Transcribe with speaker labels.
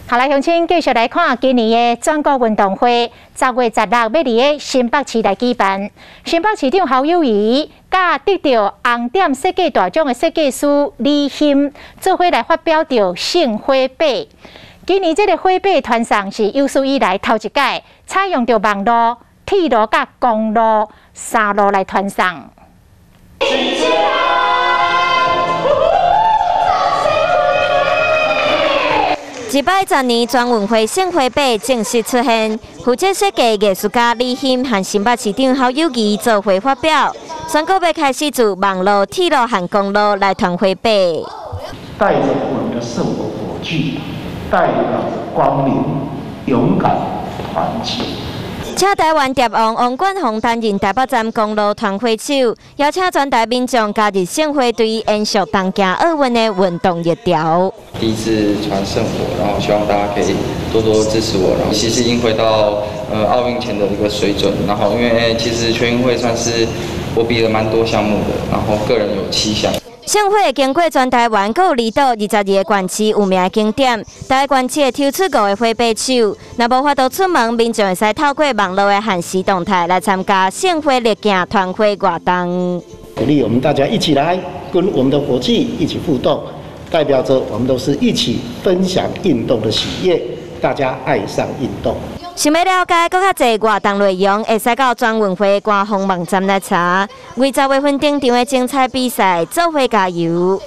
Speaker 1: 好來，鄉親繼續來看今年的全國運動會，10月16欲佇咧新北市來舉辦。新北市長侯友宜佮得著紅點設計大獎的設計師李鑫，做伙來發表著聖火把。今年這个火把傳送是有史以來頭一擺，採用著網路、鐵路佮公路三路來傳送。
Speaker 2: 這擺全年全運會聖火把正式出現，負責設計藝術家李鑫和新北市長侯友宜做伙發表，宣告欲開始自網路、鐵路和公路來傳火把。
Speaker 3: 帶著我們的聖火火炬，代表光明、勇敢、團結。
Speaker 2: 請台灣蝶王王冠宏擔任台北站公路傳火手，邀請全台民眾加入聖火隊，延續東京奧運的運動熱潮。
Speaker 4: 第一次傳聖火，然後希望大家可以多多支持我。然後其實已經回到奧運前的一個水準。然後因為其實全運會算是我比了蠻多項目的，然後個人有7項。
Speaker 2: 聖火經過全台灣，閣有離島22個縣市有名的景點，逐个縣市會抽出五个火把手。若無法度出門，民眾會使透過網路的限時動態來參加聖火力行傳火活動。
Speaker 3: 鼓勵我們大家一起來跟我們的火炬一起互動，代表著我們都是一起分享運動的喜悅，大家愛上運動。
Speaker 2: 想欲了解閣較濟活動內容，會使到全運會官方網站來查。20月份登場的精彩比賽，做伙加油！